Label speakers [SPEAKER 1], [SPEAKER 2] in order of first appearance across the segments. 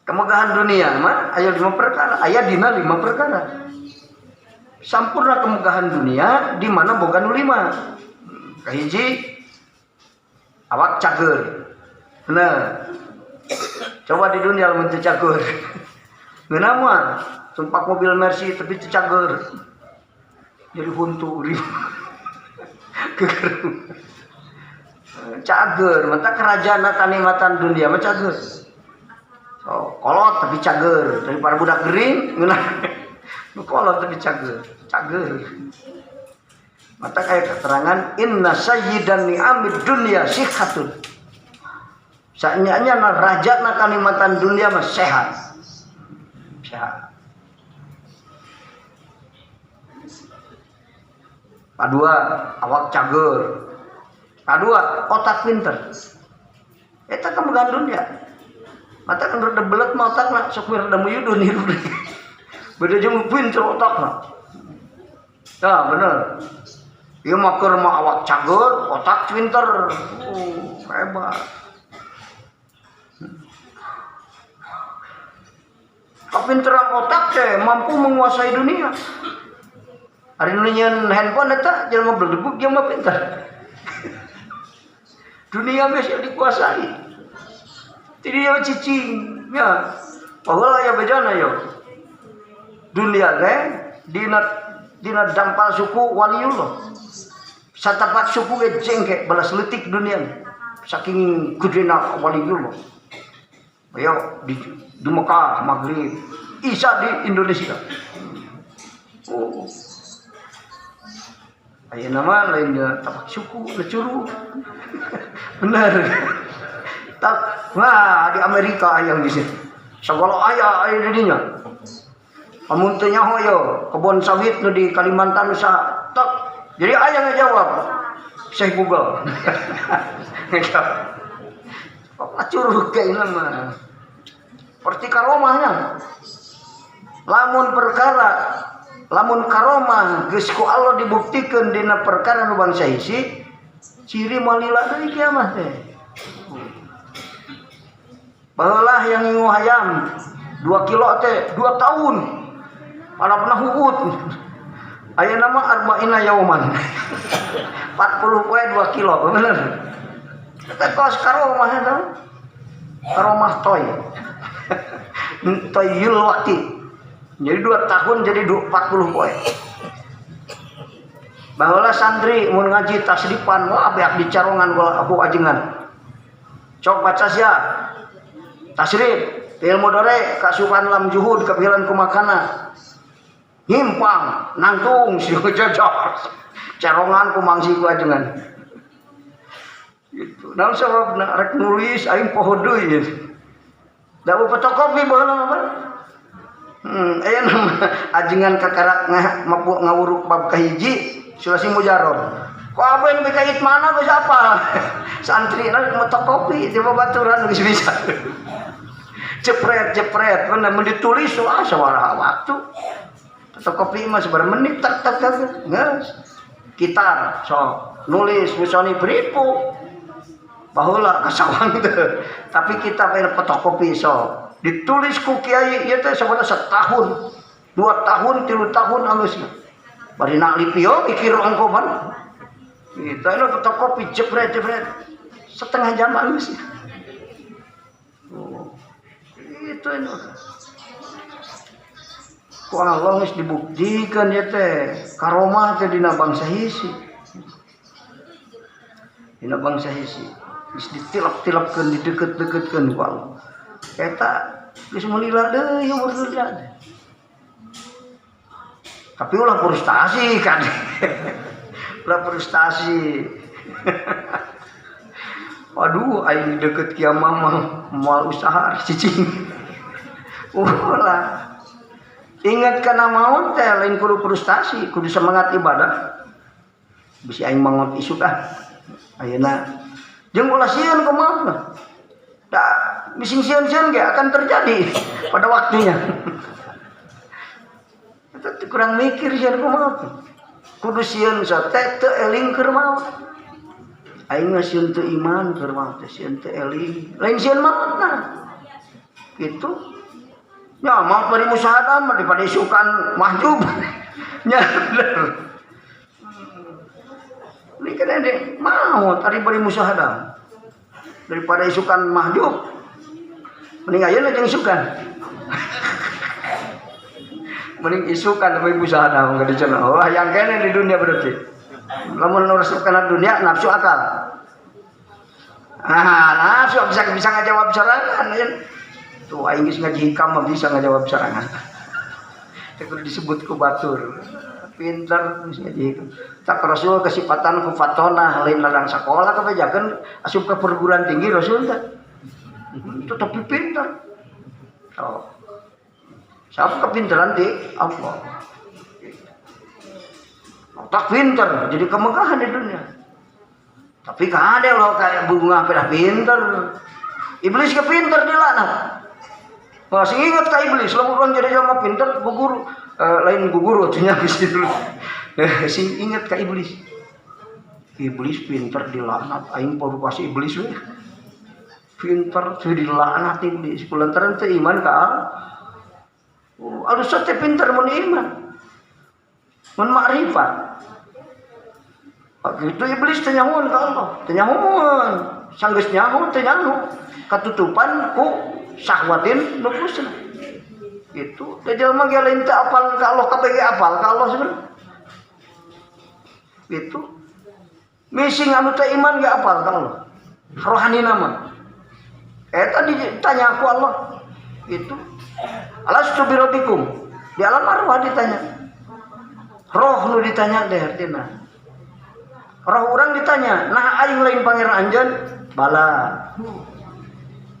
[SPEAKER 1] Kemegahan dunia mah aya 5 perkara, aya dina 5 perkara. Sampurna kemegahan dunia di mana boga nu 5. Kahiji awak cager. Nah, coba di dunia lamun teu cager. Ngeunah mah tumpak mobil Mercy tapi teu cager. Jadi huntu urip. Kegerung. Cager, mata kerajaan kanikmatan dunia mah cager. So, kolot tapi cager, daripada budak gering ngeunah. Nu kolot tapi cager, cager. Mata kayak keterangan inna sayyidan ni'amid dunya sihatun. Saenyanya na raja na kanikmatan dunia mah sehat. Sehat. Kadua awak cager. Kadua otak pinter. Eta kemegahan dunia. Mata kan rada belet mah otakna, sok we rada muyudun hirup. Beda jeung pinter otakna. Tah bener. Ieu mah keur mah awak cager, otak pinter. Hebat. Kepinteran otak teh mampu menguasai dunia. Ari nu nyieun handphone eta jelema beledebug jelema pinter. Dunia geus dikuasai. Jadi dia cicing, ya. Baheula aya bejana yo. Dunia teh dina dampal suku waliullah. Satapak suku ge jengke balas leutik dunia. Saking gedena waliullah. Ayo di Mekah maghrib, Isya di Indonesia. Oh. Ayeuna mah lainnya tapak suku lecuru. Bener. Tak, wah di Amerika yang di sini. Segala aya aya di dinya. Amun teu nyaho yo kebon sawit nu di Kalimantan sa tak. Jadi aya ngajawab. Syekh Google. Apa curug kayak mah. Seperti karomahnya. Lamun perkara lamun karomah geus ku Allah dibuktikeun dina perkara nu bangsa hiji ciri malila deui kiamah teh. Baheula yang ngingu hayam 2 kilo teh 2 tahun. Pada pernah huut. Ayeuna mah arba'ina yauman. 40 poe 2 kilo, bener. Eta kos karomah eta. Karomah toy. Toyul waktu. Jadi 2 tahun jadi 40 poe. Baheula santri mun ngaji tasripan wah beak dicarongan ku ajengan. Cok baca sia. Tasrif, fi'il mudhari kasupan lam juhud kapilan kumakana. Nyimpang, nangtung si jajah. Carongan ku mangsi ku ajengan. Gitu. Naon sababna rek nulis aing poho deui. Da fotokopi baheula mah. Aya nama ajengan kakara mampu ngawuruk bab kahiji sulasi mujarab. Kok apa yang dikait mana geus apa? Santri na fotokopi di babaturan geus bisa. Jepret-jepret mun ditulis wah sabaraha waktu. Fotokopi mah sabaraha menit tak tak tak geus. Kitar so nulis musoni beripu. Baheula kasawang teh. Tapi kita main fotokopi so ditulis ku kiai ieu teh sabaraha setahun, 2 tahun, 3 tahun alus. Bari nak lipio mikir ongko ban. Kita ini fotokopi jepret-jepret setengah jam alus. Oh, itu ini. Ku Allah geus dibuktikan ya teh karomah teh dina bangsa hisi. Dina bangsa hisi. Geus ditilap-tilapkeun, dideket-deketkeun ku Allah. Eta geus melila deui umur dunia. Tapi ulah frustasi kan. Ulah frustasi. Waduh, aing deket kiamah mah moal usaha cicing. Ulah. Ingat kana maut teh lain kudu frustasi, kudu semangat ibadah. Bisi aing mangot isuk ah. Ayeuna jeung ulah sieun kumaha mah. Da bising sieun-sieun ge akan terjadi pada waktunya. Itu kurang mikir sieun kumaha. Kudu sieun teh teu eling keur maut. Aing mah sieun teu iman keur maut teh sieun teu eling. Lain sieun maut nah. Gitu. Ya mau beri musyahadah mah daripada isukan mahjub. Ya bener. Ini kan ada mau tadi beri musyahadah daripada isukan mahjub. Mending ayeuna jeung isukan. Mending isukan tapi musyahadah enggak dicenah. Oh, yang kene di dunia berarti. Lamun nu resep kana dunia nafsu akal. Ah, nafsu bisa ngajawab sorangan ya. Tuh aing geus ngaji hikam mah bisa ngajawab sorangan. Teu kudu disebut ku batur. Pinter geus ngaji hikam. Tak Rasul kesipatan ku fatonah lain ladang sakola kabejakeun asup ka perguruan tinggi Rasul teh. Tetapi pinter. Oh. Siapa kepinteran di Allah. Otak pinter jadi kemegahan di dunia. Tapi kade lo kayak bunga pada pinter. Iblis kepinter dilaknat. Masih ingat ka iblis, lamun urang jadi jelema pinter, guguru, lain guguru atunya habis itu. Sing ingat ka iblis. Iblis pinter dilaknat, aing pasti iblis we. Pinter teu dilaknat iblis, kulantaran teu iman ka Allah. Oh, alus teh pinter mun iman. Mun makrifat. Itu iblis teu nyahoan ka Allah, teu nyahoan. Sanggeus nyaho teu nyaho. Katutupan ku syahwatin nufusna. Itu teh jelema ge lain teu apal ka Allah, kabeh ge apal ka Allah sebenarnya. Itu mising anu teu iman ge apal ka Allah. Rohani nama. Eta ditanya ku Allah. Itu alastu birabbikum. Di alam arwah ditanya. Roh nu ditanya deh artina. Roh urang ditanya, nah aing lain pangeran anjeun? Bala.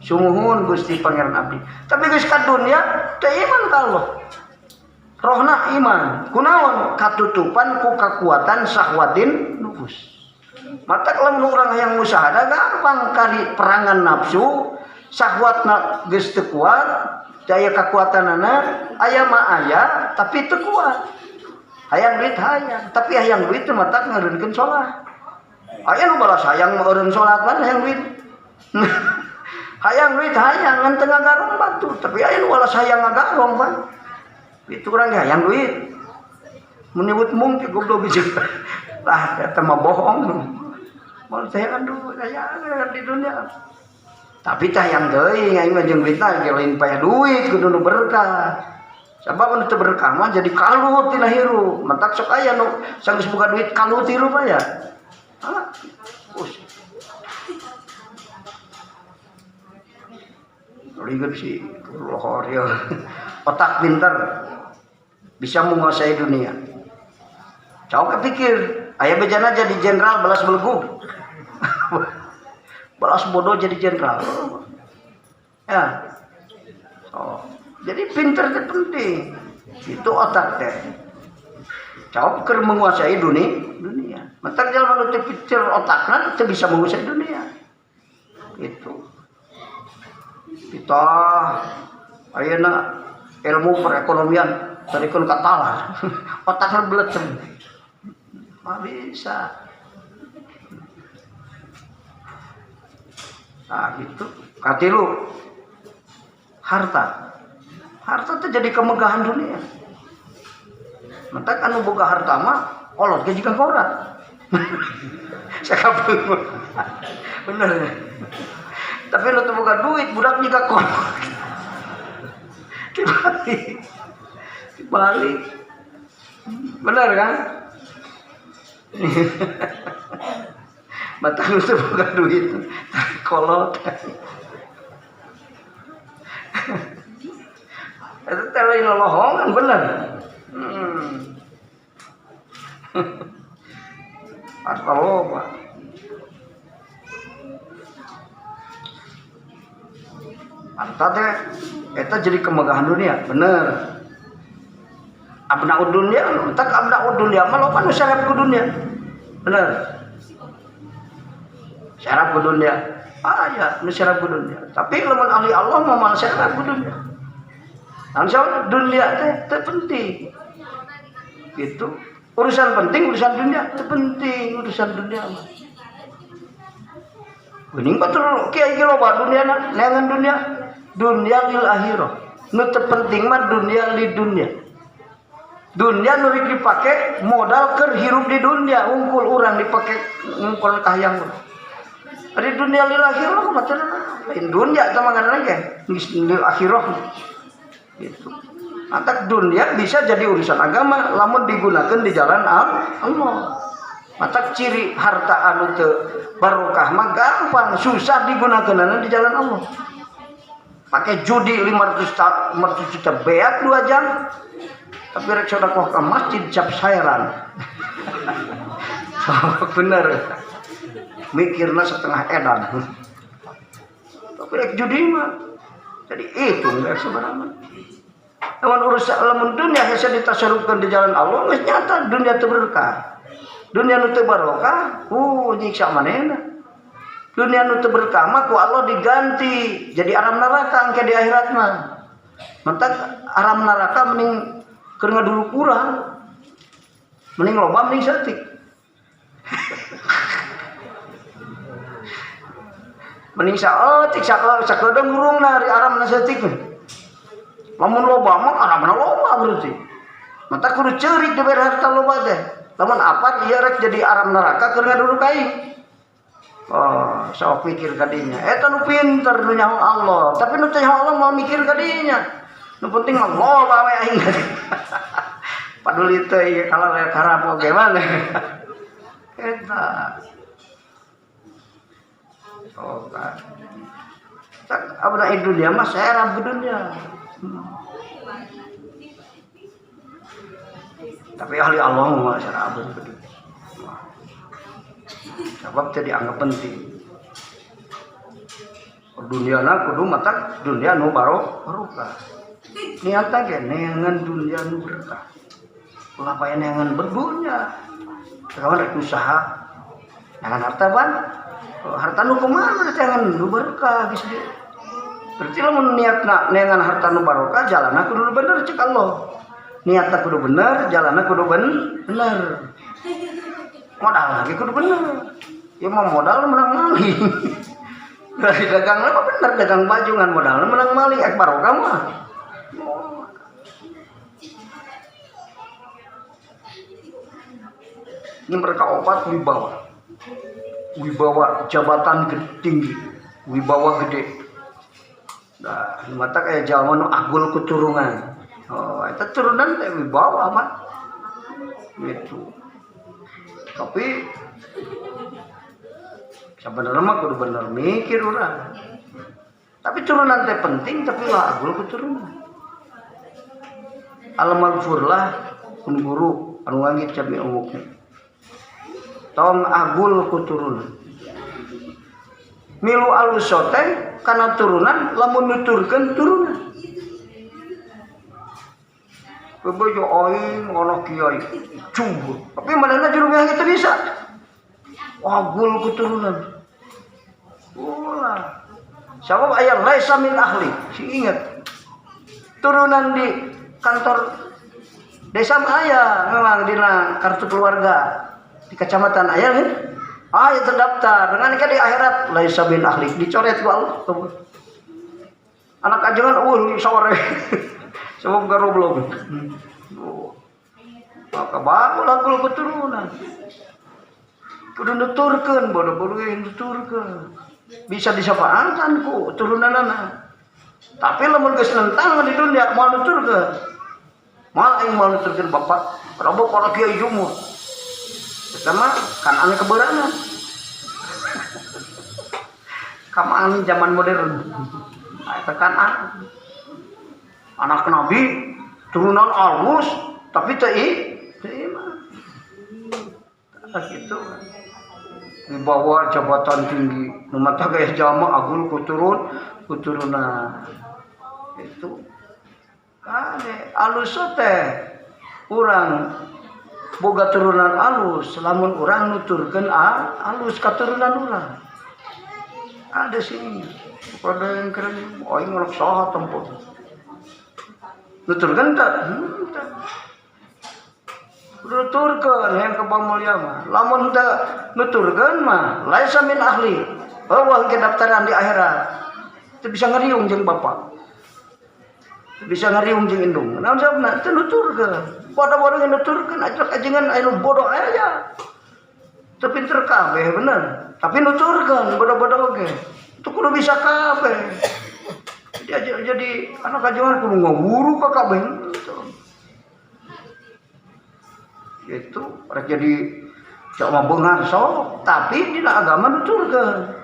[SPEAKER 1] Sumuhun Gusti Pangeran abdi. Tapi geus ka dunia teu iman ka Allah. Rohna iman. Kunaon? Katutupan ku kakuatan syahwatin nufus. Mata lamun urang hayang musyahadah gampang kari perangan nafsu, syahwatna geus teu kuat, daya kekuatanana aya mah aya tapi teu kuat. Hayang duit hayang, tapi hayang duit teh matak ngeureunkeun salat. Aya nu balas hayang mah eureun salat kan hayang duit. Hayang duit hayang ngan teu ngagarong batu, tapi aya nu balas hayang ngagarong pan. Itu urang ge hayang duit. Menyebut mungkin goblok gitu. Lah eta mah bohong. Mun saya kan duit hayang di dunia. Tapi tah hayang deui aing mah jeung duitna ge lain payah duit kudu nu berkah. Sabab anu teu berkah mah jadi kalut tina hirup. Matak sok aya nu sanggeus boga duit kalut hirup aya. Ah, us. Lihat si lohor ya. Otak pinter bisa menguasai dunia. Cowok kepikir, ayah bejana jadi jenderal balas belegu. Balas bodoh jadi jenderal. Ya. Oh. Jadi pinter itu penting. Itu otak teh. Cowok keur menguasai dunia. Mentak jelema nu teu pikir otakna teu bisa menguasai dunia. Itu. Kita ayeuna ilmu perekonomian tarikeun ka talar. Otakna beletem. Mah bisa. Nah, gitu. Katilu harta. Harta teh jadi kemegahan dunia. Mentak anu boga harta mah kolot ge jiga ngora. Sakabeh. Bener. Tapi nu teu boga duit budak jiga kolot. Dibalik. Dibalik. Bener kan? Mata nu teu boga duit kolot. Itu teh lain lolohongan bener. Harta loba. Harta teh eta jadi kemegahan dunia, bener. Abnaud dunia, tak abnaud dunia mah loba nu sarap ku dunia. Bener. Sarap ku dunia. Ah ya, nu sarap ku dunia. Tapi lamun ahli Allah mah moal sarap ku dunia. Langsung dunia teh teu penting. Gitu. Urusan penting urusan dunia teu penting urusan dunia mah. Geuning batur kiai ge loba duniana, neangan dunia. Dunia lil akhirah. Nu teu penting mah dunia li dunia. Dunia nu rek dipake modal keur hirup di dunia, unggul urang dipake ngungkul kahayang urang. Ari dunia lil akhirah mah teu lain dunia eta mah ngaranna ge geus lil akhirah. Gitu. Matak dunia bisa jadi urusan agama lamun digunakan di jalan Allah. Matak ciri harta anu teu barokah mah gampang susah digunakeunana di jalan Allah. Pakai judi 500 juta beak 2 jam tapi rek sedekah ka masjid cap saeran. Bener. Mikirna setengah edan. Tapi rek judi mah jadi itu enggak sebenarnya. Lamun urusan lamun dunia hese ditasarufkeun di jalan Allah geus nyata dunia teu berkah. Dunia nu teu barokah, nyiksa manehna. Dunia nu teu berkah mah ku Allah diganti jadi alam neraka engke di akhirat mah. Mentak alam neraka mending keur ngaduluk urang. Mending loba mending saeutik. Mending saeutik sakedeung ngurungna ari alamna saeutik. Lamun loba mah alamna loba berarti. Mentak kudu ceurik dibere harta loba teh. Lamun apat ieu rek jadi alam neraka keur ngaduluk aing. Oh, sok pikir kadinya. Eta nu pinter nu nyaho Allah, tapi nu teu nyaho Allah moal mikir kadinya. Nu penting mah loba we aing. Paduli teh ieu kalau rek harap oge mana. Eta. Oh, kan. Tak abna dunia mah serap ke dunia. Tapi ahli Allah mah serap ke dunia. Sebab jadi dianggap penting. Dunia na kudu mata dunia nu barokah. Niatna ge neangan dunia nu berkah. Ulah bae neangan berdunia. Kawan rek usaha neangan harta ban. Harta nu kumaha neangan nu berkah geus di. Berarti lamun niatna neangan harta nu barokah jalanna kudu bener cek Allah. Niatna kudu bener, jalanna kudu bener. Modal lagi kudu bener. Ya mau modal menang maling. Dari dagang mah bener dagang baju ngan modalna menang maling ek barokah mah. Ini mereka opat wibawa. Wibawa jabatan tinggi, wibawa gede. Nah, mata kayak jalma nu agul keturunan. Oh, eta turunan teh wibawa mah. Gitu. Tapi sebenarnya mah kudu bener mikir urang. Tapi turunan teh penting tapi lah agul keturunan. Al-maghfurlah kun guru anu wangi jami umuknya. Tong agul keturunan. Milu alus teh kana turunan lamun nuturkeun turunan. Bebojo aing anak kiai. Cubur. Tapi manehna juru yang itu bisa. Agul keturunan. Ulah. Sabab aya laisa min ahli. Si ingat. Turunan di kantor desa mah aya memang dina kartu keluarga di kecamatan aya kan? Ah, ya terdaftar. Dengan kan di akhirat laisa min ahli dicoret ku Allah. Anak ajengan eueuh sore. Sebab garoblog. Maka bagus agul keturunan. Kudu nuturkeun, bodoh-bodoh ge nuturkeun. Bisa disapaankan ku turunanana. Tapi lamun geus nentang di dunia moal nuturkeun. Moal aing moal nuturkeun bapak, robo para kiai jumur. Eta mah kan ane keberangan. Kamaan zaman modern. Eta kan anak nabi turunan alus tapi teu iman. Tah kitu. Dibawa jabatan tinggi, nu mata gaya jalma agul kuturunan. Itu kade alus teh urang boga turunan alus, lamun urang nuturkeun alus katurunan urang. Ada sini. Pada yang keren, aing ngolok saha tempo. Nuturkeun teh? Henteu. Nuturkeun yang kebamulia mah. Lamun teu nuturkeun mah laisa min ahli. Eueuh ke daftaran di akhirat. Teu bisa ngariung jeung bapak. Teu bisa ngariung jeung indung. Naon sababna? Teu nuturkeun. Bodoh-bodoh nuturkeun ajak ajengan anu bodoh aya. Teu pinter kabeh bener. Tapi nuturkeun bodoh-bodoh oge. Itu kudu bisa kabeh. Jadi anak ajengan kudu ngawuru ka kabeh. Itu rek jadi cok mah beunghar sok, tapi dina agama nuturkeun.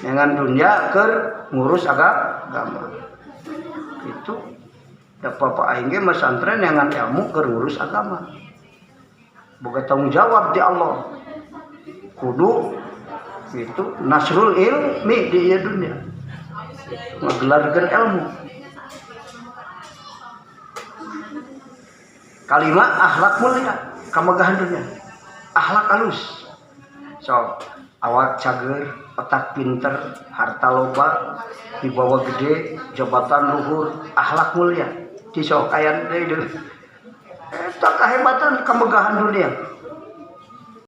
[SPEAKER 1] Dengan dunia keur ngurus agama. Itu da papa aing ge masantren dengan ilmu keur ngurus agama. Boga tanggung jawab di Allah. Kudu itu nasrul ilmi di ieu dunia. Ngagelarkeun ilmu. Kalima akhlak mulia, kamegahan dunia. Akhlak halus. So, awak cager, otak pinter, harta loba, dibawa gede, jabatan luhur, akhlak mulia. Disokayan deui deui. Eta kahebatan kemegahan dunia.